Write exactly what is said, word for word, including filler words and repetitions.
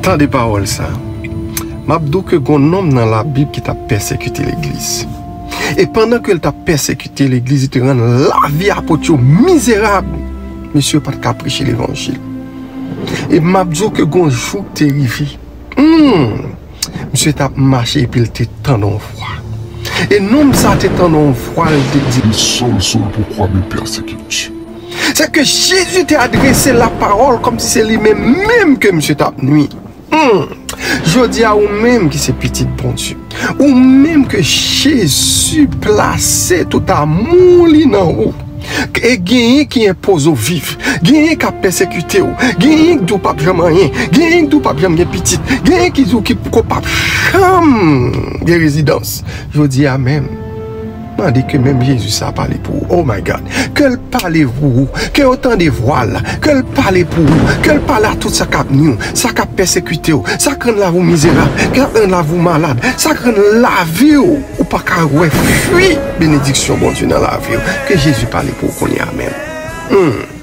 Tande pawòl sa. M ap di w ke gon nonm nan Labib ki t ap pèsekite legliz. E pandan ke l t ap pèsekite legliz, li te rann lavi apot yo mizerab. Mesye yo pa t ka preche levanjil. E m ap di w ke gon jou te rive. Hmm. Misye t ap mache epi l te tande yon vwa. E nonm sa te tande yon vwa, l te di, Saul, Saul, pourquoi me persécutes-tu? Se ke Jezi te adrese lapawòl kòmsi se li menm menm ke misye t ap nwi. Hmm. Jodi a, ou menm ki se pitit Bondye, ou menm ke Jezi plase tout amou li nan ou, e genyen ki enpoze w viv, genyen k ap pèsekite w, genyen ki di w p ap janm anyen, genyen ki di w p ap janm gen pitit, genyen ki di w ki poko p ap janm gen rezidans. Jodi a menm, mande ke menm Jezi sa pale pou ou. Oh my God. Ke l pale pou ou. Ke yo tande vwa l. Ke l pale pou ou. Ke l pale a tout sa k ap nwi w, sa k ap pèsekite w, sa k rann lavi w mizerab, sa k rann lavi w malad, sa k rann lavi w ou pa ka wè fwi benediksyon Bondye nan lavi w. Ke Jezi pale pou ou kounye a menm. Hmm.